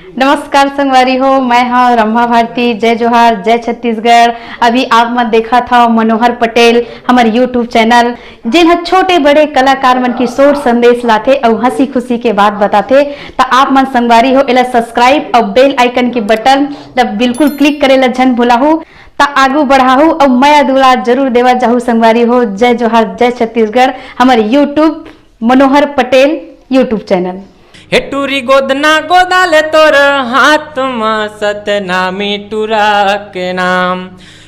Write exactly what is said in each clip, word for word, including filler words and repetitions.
नमस्कार संगवारी हो, मैं हव रंभा भारती। जय जोहार, जय छत्तीसगढ़। अभी आप मन देखत हव मनोहर पटेल, हमर YouTube चैनल, जेन ह छोटे बड़े कलाकार मन के सोच संदेश लाथे अउ हंसी खुशी के बात बताथे। त आप मन संगवारी हो, एला सब्सक्राइब अउ बेल आइकन के बटन ल बिल्कुल क्लिक करे ल झन भुलाहू। त आगू बढ़ाहू अउ मया दुलार जरूर देवा जाहू संगवारी हो। जय जोहार, जय छत्तीसगढ़। हमर YouTube Manohar Patel YouTube channel. हे टूरी गोदना गोदाले तोर हाथ मा सतनामी टूरा के नाम।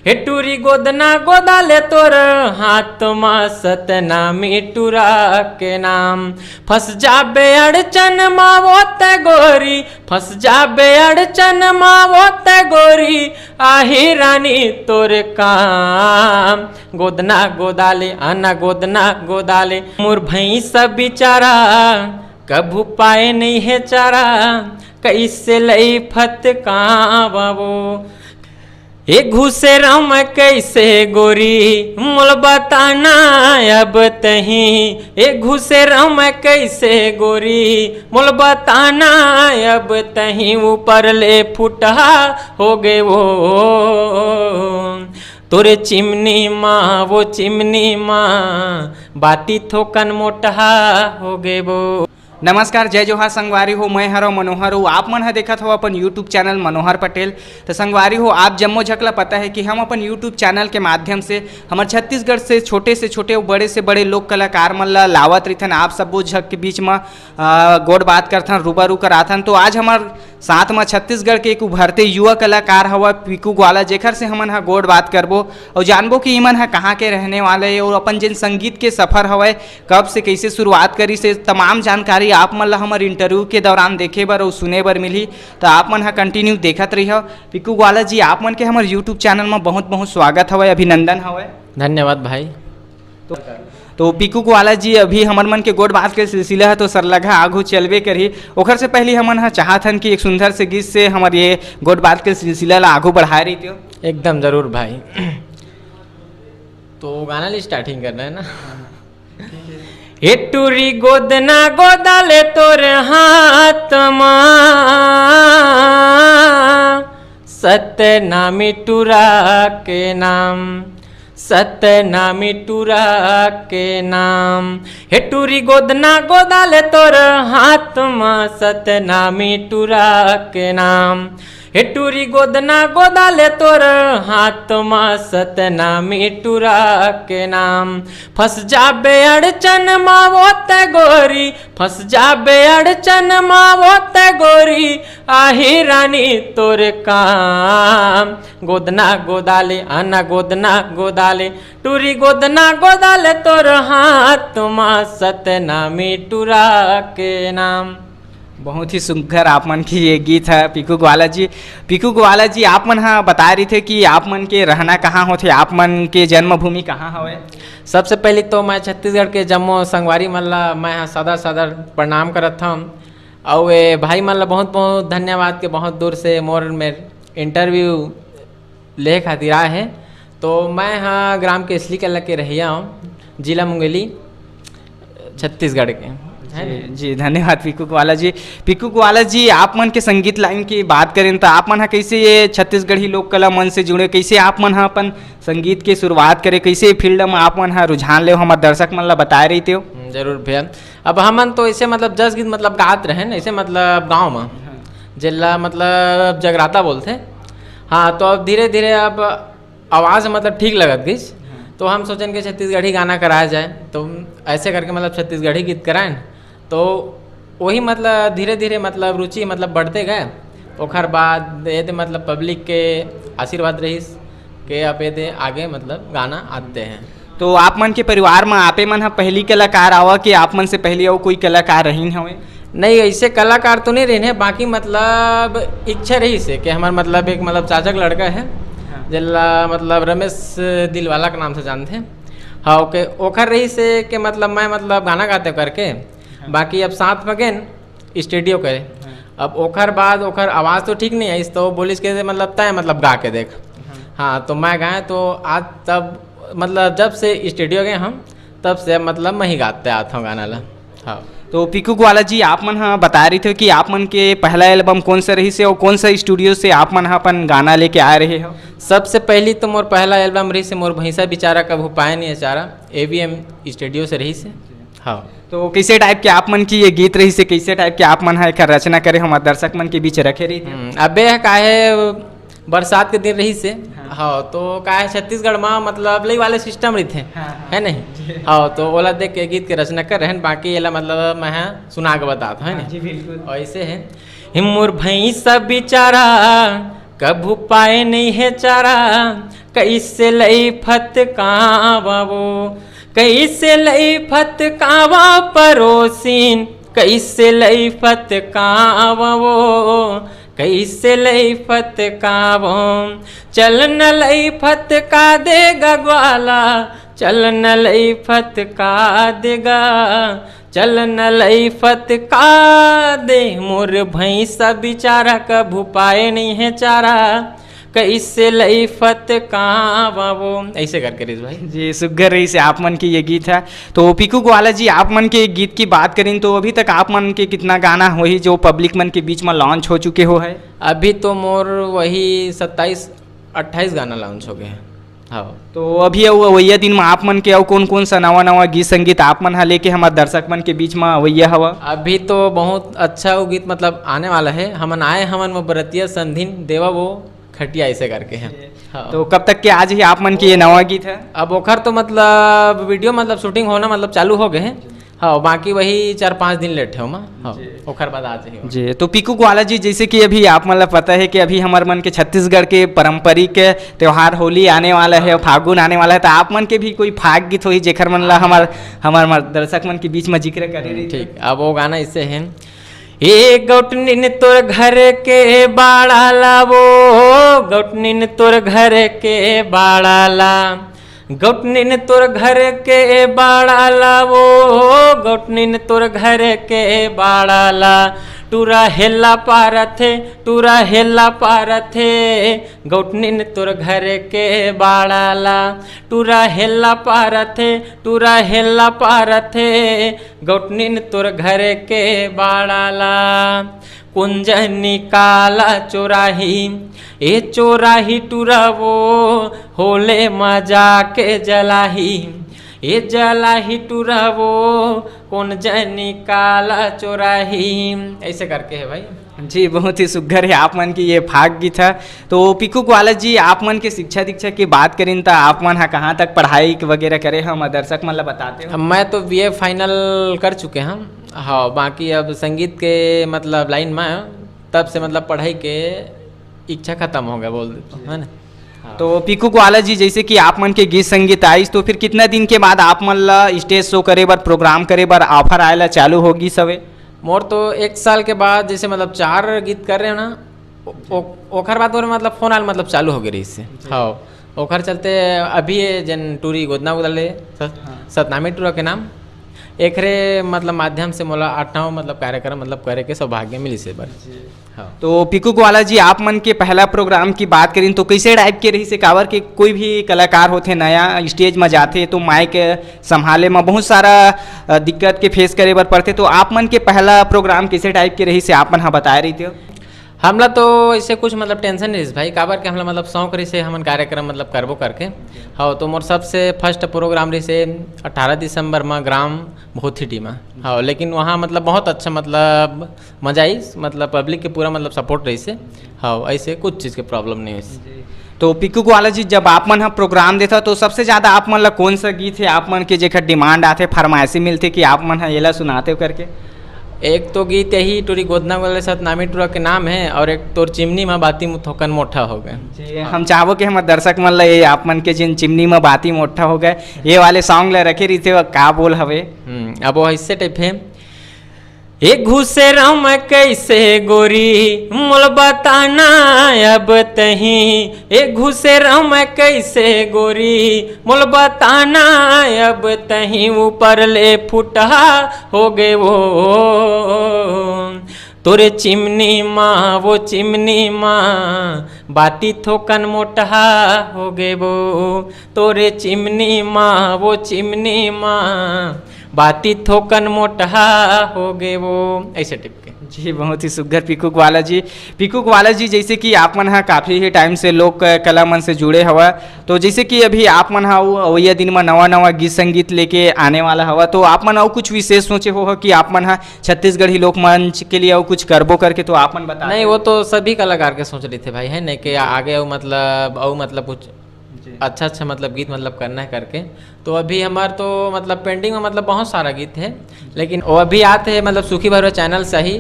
हे टूरी गोदना गोदाले तोर हाथ मा सतनामी टूरा के नाम। फंस जाबे अड़चन मा वो ते गोरी, फंस जाबे अड़चन मा वो ते गोरी, आही रानी तोर काम। गोदना गोदाले आना गोदना गोदाले, मोर भैंस बिचारा कभू पाए नहीं है चारा, कैसे लई फत कावो। ए घुसेरा मैं कैसे गोरी मोल बताना अब तही, ए घुसेरा मैं कैसे गोरी मोल बताना अब तही, ऊपर ले फुटहा हो गए वो। तोरे चिमनी मा वो चिमनी मा बाती थोकन मोटहा हो गए वो। नमस्कार, जय जोहार संगवारी हो, मैं हरव मनोहर हूँ। आप मन ह देखत हो अपन YouTube चैनल मनोहर पटेल। तो संगवारी हो, आप जम्मो झक ला पता है कि हम अपन YouTube चैनल के माध्यम से हमर छत्तीसगढ़ से छोटे से छोटे अउ बड़े से बड़े लोक कलाकार मन ला लावत रहिथन, आप सब्बो झक के बीच म, अ, गोठ बात करथन, रूबरू कराथन। तो आज हमर साथ म छत्तीसगढ़ के एक उभरते युवा कलाकार हवय पीकू ग्वाला, जेखर से हमन ह गोठ बात करबो अउ जानबो कि इमन ह कहाँ के रहने वाले हे अउ अपन जेन संगीत के सफर हवय, कब से कैसे शुरुआत करिस हे, तमाम जानकारी आप मन ला हमर इंटरव्यू के दौरान देखे बर अउ सुने बर मिलही। त आप मन ह कंटिन्यू देखत रहिहव। पीकू ग्वाला जी, आप मन के हमर YouTube चैनल म बहुत बहुत स्वागत हवय, अभिनंदन हवय। धन्यवाद भाई। तो, तो पीकू ग्वाला जी, अभी हमर मन के गोठ बात के सिलसिला ह तो सरलघा आगू चलबे करही। ओखर से पहले हमन ह चाहत हन कि एक सुंदर से गीत से हमर ये गोठ बात के सिलसिला ला आगू बढ़ाए रहितियो। एकदम जरूर भाई। तो गाना ले स्टार्टिंग करना है ना? ए टूरी गोदना गोदाले तोर हाथ मा सतनामी टूरा के नाम, सतनामी टूरा के नाम। हे टूरी गोदना गोदाले तोर हाथ मा सतनामी टूरा के नाम। हे टूरी गोदना गोदाले तोर हाथ मा सतनामी टूरा के नाम। फंस जाबे अड़चन मा वो ते गोरी, फंस जाबे अड़चन मा वो ते गोरी, आही रानी तोर काम। गोदना गोदाले आना गोदना गोदाले, टूरी गोदना गोदाले तोर हाथ मा सतनामी टूरा के नाम। बहुत ही सुघर आप मन के ये गीत है पीकू ग्वाला जी। पीकू ग्वाला जी, आप मन ह बताए रहिथे कि आप मन के रहना कहाँ होथे, आप मन के जन्मभूमि कहाँ हवय? सबसे पहले तो मैं छत्तीसगढ़ के जम्मो संगवारी मन ला मैं ह सादर सादर प्रणाम करत हूँ, अउ ए भाई मन ला बहुत बहुत धन्यवाद के बहुत दूर से मोर मेर इंटरव्यू ले खातिर आए हे। तो मैं ह ग्राम केसली कला के रहिया हूँ, जिला मुंगेली, छत्तीसगढ़ के। है जी, ना? जी, धन्यवाद पीकू ग्वाला जी। पीकू ग्वाला जी, आप मन के संगीत लाइन की बात करें तो आप मन ह कैसे ये छत्तीसगढ़ी लोक कला मन से जुड़े, कैसे आप मन ह अपन संगीत के शुरुआत करे, कैसे फील्ड में आप मन ह रुझान ले, हमर दर्शक मन ला बताए रहितेव। हम्म, जरूर भैया। अब हमन तो ऐसे मतलब जस गीत मतलब गात रहे न, ऐसे मतलब गाँव में, हाँ। जेला मतलब जगराता बोलथे। हाँ, तो अब धीरे धीरे अब आवाज़ मतलब ठीक लगत गइस, हाँ। तो हम सोचन कि छत्तीसगढ़ी गाना कराया जाए, तो ऐसे करके मतलब छत्तीसगढ़ी गीत कराएन। तो वही मतलब धीरे धीरे मतलब रुचि मतलब बढ़ते गए। ओखर बाद ये दे मतलब पब्लिक के आशीर्वाद रहिस के अब ये दे आगे मतलब गाना आते हैं। तो आप मन के परिवार में आपे मन ह पहली कलाकार आवा कि आप मन से पहले अउ कोई कलाकार रहिन हवे? नहीं, ऐसे कलाकार तो नहीं रहिन हे, बाकी मतलब इच्छा रहिस हे कि हमार मतलब एक मतलब चाचा के लड़का है, हाँ। जेला मतलब रमेश दिलवाला के नाम से जानथे। हाँ, ओके, ओखर रहिस हे कि मतलब मैं मतलब गाना गाते करके, हाँ। बाकी अब साथ में गेन स्टूडियो करे। हाँ। अब ओखर बाद ओखर आवाज़ तो ठीक नहीं आइस, तो बोलिस के मतलब तय मतलब गा के देख। हाँ। हाँ, तो मैं गाए तो आज तब मतलब जब से स्टूडियो गए हम, तब से मतलब मैं ही गाते आत हूँ गाना ला। हाँ। तो पीकू ग्वाला जी, आप मन ह बता रही थे कि आप मन के पहला एल्बम कौन सा रहिस हे और कौन सा स्टूडियो से आप मन ह अपन गाना लेके आए रहे हो? सबसे पहली तो मोर पहला एल्बम रहिस हे मोर भैंसा बिचारा कभू पाए नहीं अचारा, एवीएम स्टूडियो से रहिस हे। हाँ। तो कैसे टाइप के आप मन की ये गीत रहिस हे, कैसे टाइप के आप मन ह एकर रचना करे, हमारे दर्शक मन के बीच रखे रही थे? हम्म, अबे काहे बरसात के दिन रहिस हे। हाँ। हाँ, तो का हे, छत्तीसगढ़ में मतलब लई वाले सिस्टम रहिथे, हाँ, हाँ। है नहीं? जी। हाँ, तो ओला देख के गीत के रचना करे रहेन, बाकी एला मतलब मैं ह सुना के बतात हूँ, है हाँ, नहीं? जी, बिल्कुल। ऐसे हे, "हे मोर भैंसा बिचारा, कभू पाए नहीं हे चारा, कैसे लई फतकावा वो, कैसे लई फतकावा परोसिन, कैसे लई फतकावा वो, कैसे लई फतकावो, चल न लई फतका देगा ग्वाला, चल न लई फतका देगा, चल न लई फतका दे, मोर भैंसा बिचारा कभू पाए नहीं हे चारा, कैसे लई फतकावो।" ऐसे करके रहिस भाई। जी, सुग्घर रहिस हे आप मन के ये गीत ह। तो पीकू ग्वाला जी, आप मन के गीत की बात करिन तो अभी तक आप मन के कितना गाना होही जो पब्लिक मन के बीच में लॉन्च हो चुके हो है? अभी तो मोर वही सत्ताईस अट्ठाईस गाना लॉन्च हो गए हैं। हाँ। तो अभी अउ अवइया दिन में आप मन के अउ कौन-कौन सा नवा-नवा गीत संगीत आप मन ह लेके हमारे दर्शक मन के बीच में अवइया हवा? अभी तो बहुत अच्छा वो गीत मतलब आने वाला है, "हमन आए हमन वो बरतिया संधिन देवा वो खटिया", ऐसे करके है। हाँ। तो कब तक के आज ही आप मन के ये नवा गीत है? अब ओखर तो मतलब वीडियो मतलब शूटिंग होना मतलब चालू हो गए हैं। हाँ, बाकी वही चार पाँच दिन लेट है ओमा। हाँ, जी। ओखर बाद आ जाही। जी, तो पीकू ग्वाला जी, जैसे कि अभी आप मन ला पता है कि अभी हमर मन के छत्तीसगढ़ के पारंपरिक त्योहार होली आने वाला है, हाँ। फागुन आने वाला है, तो आप मन के भी कोई फाग गीत होही जेखर मन ला हाँ। हमार, हमार, हमार दर्शक मन के बीच में जिक्र करे हम्म, रही। ठीक, अब वो गाना ऐसे है, "ए गौटनिन तोर घर के बाड़ा ला वो, गौटनिन तोर घर के बाड़ा ला, गौटनिन तोर घर के बाड़ा ला वो, गौटनिन तोर घर के बाड़ा ला, टूरा हेला पारथे, टूरा हेला पारथे, गौटनिन तोर घर के बाड़ा ला, टूरा हेला पारथे, टूरा हेला पारथे, गौटनिन तोर घर के बाड़ा ला।" कुंजनी काला चोराही, ए चोराही टुरवो, होले मजा के जलाही, ए जलाही टुरवो, कुंजनी काला चोराही। ऐसे करके है भाई। जी, बहुत ही सुग्घर है आप मन की ये फाग गीत है। तो पीकू ग्वाला जी, आप मन के शिक्षा दीक्षा की बात करिन त आप मन ह कहाँ तक पढ़ाई वगैरह करे हो, हम दर्शक मन ला बताते हो? मैं तो बीए फाइनल कर चुके हैं। हाँ, बाकी अब संगीत के मतलब लाइन में तब से मतलब पढ़ाई के इच्छा खत्म हो गया बोल देते हैं, है ना? हाँ। तो पीकू ग्वाला जी, जैसे कि आप मन के गीत संगीत आइस, तो फिर कितना दिन के बाद आप मन ला स्टेज शो करे बर, प्रोग्राम करे बर ऑफर आए ला चालू होगी सवे? मोर तो एक साल के बाद जैसे मतलब चार गीत कर रहे हो ना, ओ-, ओ-, ओखर बाद मोर मतलब फोन आल मतलब चालू हो गए रहिस हे। जी। हाँ, ओखर चलते अभी ये जन टूरी गोदना उदल ले, सत-, हाँ। सतनामी टूरा के नाम, एकरे मतलब माध्यम से मोला आठ नौ मतलब कार्यक्रम मतलब करे के सौभाग्य मिलिस हे बर। जी। हाँ। तो पीकू ग्वाला जी, आप मन के पहला प्रोग्राम की बात करिन तो कैसे टाइप के रहिस हे? काबर के कोई भी कलाकार होथे नया, स्टेज में जाथे तो माइक संभाले में बहुत सारा, अ, दिक्कत के फेस करे बर पड़थे, तो आप मन के पहला प्रोग्राम कैसे टाइप के रहिस हे, आप मन ह बताए रहिते हो? हमला तो ऐसे कुछ मतलब टेंशन नहीं रहिस भाई, काबर के हमला मतलब शौक रहिस हे, हमन कार्यक्रम मतलब करबो करके। हाँ, तो मोर सबसे फर्स्ट प्रोग्राम रहिस हे अठारह दिसंबर में ग्राम भोथीडी में। हाँ, लेकिन वहाँ मतलब बहुत अच्छा मतलब मजा आइस, मतलब पब्लिक के पूरा मतलब सपोर्ट रहिस हे। हाँ, ऐसे कुछ चीज़ के प्रॉब्लम नहीं होइस। जी। तो पीकू ग्वाला जी, जब आप मन ह प्रोग्राम देथा तो सबसे ज्यादा आप मन ला कौन सा गीत है आप मन के जेकर डिमांड आथे, फरमाइशी मिलथे कि आप मन ह एला सुनाते हो करके? एक तो गीत यही टूरी गोदना वाले सतनामी टूरा के नाम है, और एक तोर चिमनी मा बाती मुथोकन मोटा हो गए। जी, हम चाहबो कि हमर दर्शक मन ला ये आप मन के जिन चिमनी मा बाती मोटा हो गए, ये वाले सॉन्ग ला रखे रहिते, वो का बोल हवे? हम्म, अब वो ऐसे टाइप है, ए घुसेरा मैं कैसे गोरी, मोल बताना अब तही। ए घुसेरा मैं कैसे गोरी, मोल बताना अब तही। ऊपर ले फुटहा हो गए वो, तोरे चिमनी माँ, वो चिमनी माँ, बाती थोकन मोटहा हो गए वो। तोरे चिमनी माँ, वो चिमनी माँ, बाती थोकन मोटहा हो गे वो, ऐसे टाइप के। जी, बहुत ही सुग्घर पीकू ग्वाला जी। पीकू ग्वाला जी, जैसे कि आप मन ह काफी ही टाइम से लोक कला मन से जुड़े हवा, तो जैसे कि अभी आप मन ह अउ अवइया दिन म नवा नवा गीत संगीत लेके आने वाला हवा, तो आप मन अउ कुछ विशेष सोचे हो कि आप मन ह छत्तीसगढ़ी लोक मंच के लिए अउ कुछ करबो करके, तो आप मन बता नहीं, दें। वो तो सभी कलाकार के सोच रही थे भाई, है नहीं कि आगे अउ मतलब अउ मतलब कुछ जी। अच्छा अच्छा मतलब गीत मतलब करना है करके। तो अभी हमार तो मतलब पेंडिंग में मतलब बहुत सारा गीत है, लेकिन वो अभी आते हैं मतलब सुखी भरवा चैनल से ही,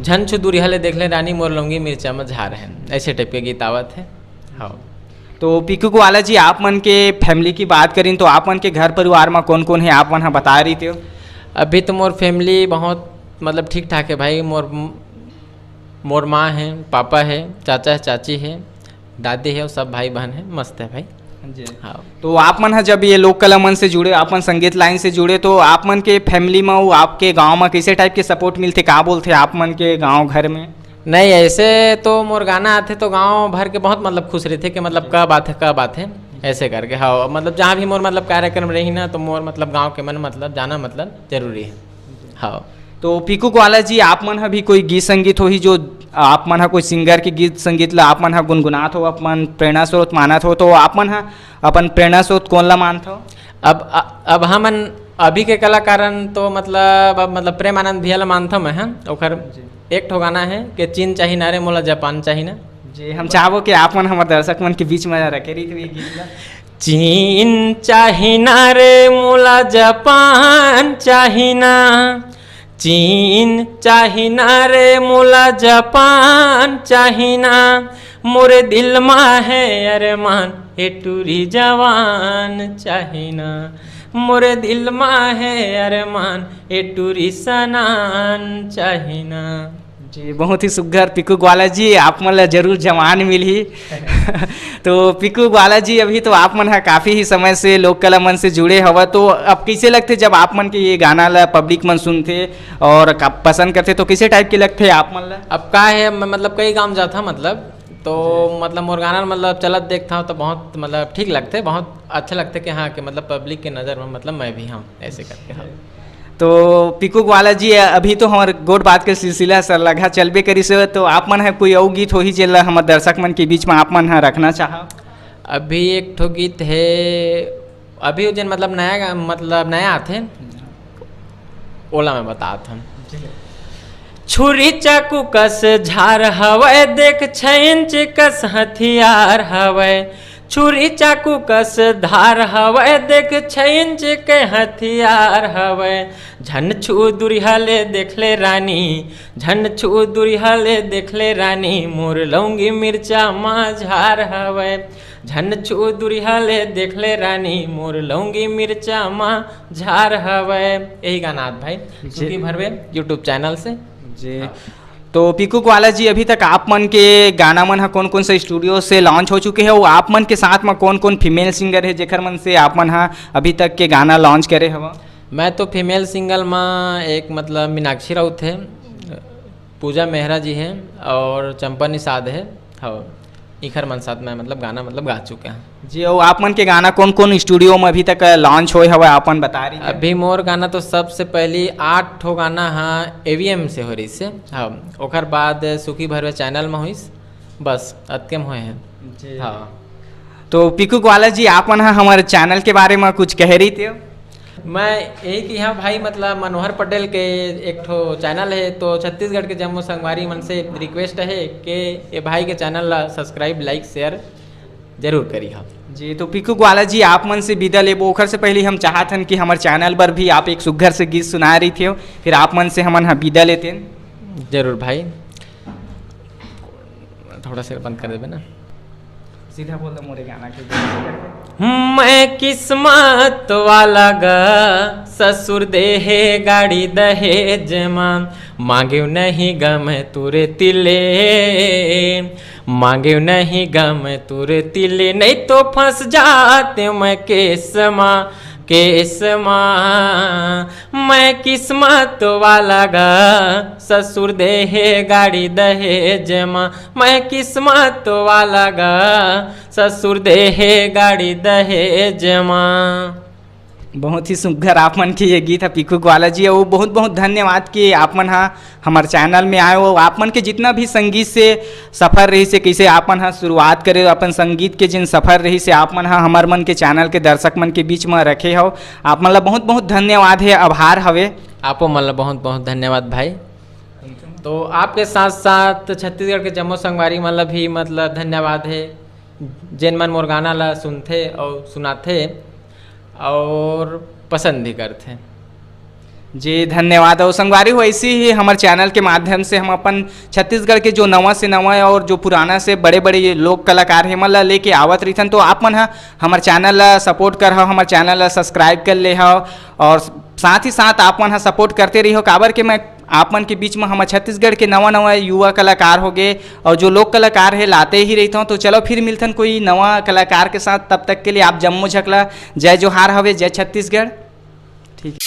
झन छु दूरिहा ले देख ले रानी मोर लौंगी मिर्चा में झार है, ऐसे टाइप के गीत आवत है। हाँ। तो पीकू ग्वाला जी, आप मन के फैमिली की बात करें तो आप मन के घर परिवार में कौन कौन है, आप मन ह बता रही थे? अभी तो मोर फैमिली बहुत मतलब ठीक ठाक है भाई। मोर मोर माँ है, पापा है, चाचा है, चाची है, दादी है, और सब भाई बहन है, मस्त है भाई। जी। हाँ। तो आप मन ह जब ये लोक कला मन से जुड़े, आप मन संगीत लाइन से जुड़े, तो आप मन के फैमिली में, वो आपके गांव में कैसे टाइप के सपोर्ट मिलथे, का बोलथे आप मन के गांव घर में? नहीं, ऐसे तो मोर गाना आथे तो गांव भर के बहुत मतलब खुश रहथे कि मतलब का बात है, का बात है, ऐसे करके। हाँ, मतलब जहाँ भी मोर मतलब कार्यक्रम रही ना, तो मोर मतलब गांव के मन मतलब जाना मतलब जरूरी है। हाँ। तो पीकू ग्वाला जी, आप मन ह भी कोई गीत संगीत होही जो आप मन ह कोई सिंगर के गीत संगीत ला आप मन ह गुनगुनात हो, अपन प्रेरणा स्रोत मानत हो, तो आप मन ह अपन प्रेरणा स्रोत कौन ला मानत हो? अब अ-, अब हमन अभी के कलाकारन तो मतलब अब मतलब प्रेम आनंद भैया ला मानथव मैं ह। ओकर जी। एक ठो गाना है कि चीन चाही ना रे मोला जापान चाही ना। जी, हम चाहबो कि आप मन हमर दर्शक मन के बीच में रखे रही तो ये गीत ला। चीन चाही ना रे मोला जापान चाही ना, चीन चाही ना रे मोला जापान चाही ना, मोरे दिल मा है अरमान ए टूरी जवान चाही ना, मोरे दिल मा है अरमान ए टूरी सनान चाही ना। जी, बहुत ही सुग्घर पीकू ग्वाला जी, आप मन ला जरूर जवान मिलही। तो पीकू ग्वाला जी, अभी तो आप मन ह काफी ही समय से लोक कला मन से जुड़े हवा, तो अब कैसे लगथे जब आप मन के ये गाना ला पब्लिक मन सुनथे और का-, पसंद करथे, तो कैसे टाइप के लगथे आप मन ला? अब का है, म-, मतलब कई गांव जाथा मतलब, तो जी। मतलब मोर गाना मतलब चलत देखथा तो बहुत मतलब ठीक लगथे, बहुत अच्छा लगथे कि हाँ कि मतलब पब्लिक के नजर में मतलब मैं भी हूँ ऐसे करके, हाँ। तो पीकू ग्वाला जी, अभी तो हमर गोठ बात के सिलसिला सरलघा चलबे करिस हे, तो आप मन ह कोई अउ गीत होही जेला हमर दर्शक मन के बीच में आप मन ह रखना चाहव? अभी एक ठो गीत है, अभी वो जेन मतलब नया गा-, मतलब नया आथे, ओला मैं बतात हूँ। जी। छुरी चाकू कस झार हवय, देख छह इंच कस हथियार हवय। छुरी चाकू कस धार हवय, देख छह इंच के हथियार हवय। झन छू दुरिहा ले देख ले रानी, झन छू दुरिहा ले देख ले रानी, मोर लौंगी मिर्चा मा झार हवय। झन छू दुरिहा ले देख ले रानी, मोर लौंगी मिर्चा मा झार हवय। यही गाना आत भाई, जी। सुखी भरवे YouTube चैनल से। जी। हाँ। तो पीकू ग्वाला जी, अभी तक आप मन के गाना मन ह कौन-कौन से स्टूडियो से लॉन्च हो चुके हे, अउ आप मन के साथ म कौन-कौन फीमेल सिंगर हे, जेकर मन से आप मन ह अभी तक के गाना लॉन्च करे हव? मैं तो फीमेल सिंगर म एक, मतलब, मीनाक्षी राउत हे, पूजा मेहरा जी हे और चंपा निषाद हे। हाँ, इखर मन साथ मैं, मतलब, गाना, मतलब, गा चुके हैं। जी, अउ आप मन के गाना कौन-कौन स्टूडियो में अभी तक लॉन्च होए हवय, आप मन बता रही थे? अभी मोर गाना तो सबसे पहली आठ ठो गाना हा एवीएम से हो रही से। हाँ, ओकर बाद सुखी भरवे चैनल में होइस, बस अतके में होए हैं। जी। हाँ। तो पीकू ग्वाला जी, आप मन हा हमारे चैनल के बारे में कुछ कह रही थे? मैं यही कि हाँ भाई, मतलब, मनोहर पटेल के एक ठो चैनल है, तो छत्तीसगढ़ के जम्मो संगवारी मन से रिक्वेस्ट है कि ये भाई के चैनल ला सब्सक्राइब, लाइक, शेयर जरूर करी हा। जी, तो पीकू ग्वाला जी, आप मन से विदा लेबो, ओखर से पहले हम चाहत हन कि हमर चैनल पर भी आप एक सुग्घर से गीत सुना रही थे, फिर आप मन से हमन हा विदा लेते हैं। जरूर भाई, थोड़ा सा बंद कर देबे ना। सीधा बोल दे मोरे गाना के। मैं किस्मत वाला गा, ससुर दे हे गाड़ी दहेज मा, मांगेव नहीं गा मैं तुरे तिले, मांगेव नहीं गा मैं तुरे तिले, नहीं तो फंस जाते मैं केस मा, केस मा। मैं किस्मत वाला गा, ससुर दे हे गाड़ी दहेज मा। मैं किस्मत वाला गा, ससुर दे हे गाड़ी दहेज मा। बहुत ही सुघर आप मन के ये गीत है पीकू ग्वाला जी, अउ बहुत बहुत धन्यवाद कि आप मन हा हमर चैनल में आए हो। आप मन के जितना भी संगीत से सफर रहिस हे, कइसे आप मन हा शुरुआत करे हो, अपन संगीत के जिन सफर रहिस हे, आप मन हा हमर मन के चैनल के दर्शक मन के बीच में रखे हो, आप मन ला बहुत बहुत धन्यवाद हे, आभार हवे। आपो मन ला बहुत बहुत धन्यवाद भाई। तो आपके साथ साथ छत्तीसगढ़ के जम्मो संगवारी मन ला भी मतलब धन्यवाद हे, जेन मन मोर गाना ला सुनथे और सुनाथे और पसंद भी करथे। जी धन्यवाद। और संगवारी हो, ऐसे ही हमर चैनल के माध्यम से हम अपन छत्तीसगढ़ के जो नवा से नवा और जो पुराना से बड़े बड़े ये लोक कलाकार हे मन ला लेके आवत रहिथन, तो आप मन हा हमर चैनल ला सपोर्ट कर हो, हमर चैनल ला सब्सक्राइब कर ले हो और साथ ही साथ आप मन हा सपोर्ट करते रही हो, काबर के मैं आप मन के बीच में हमर छत्तीसगढ़ के नवा नवा युवा कलाकार हो गए और जो लोक कलाकार हे लाते ही रहिथन। तो चलो फिर मिलथन कोई नवा कलाकार के साथ, तब तक के लिए आप जम्मो झकला जय जोहार हवे, जय छत्तीसगढ़। ठीक।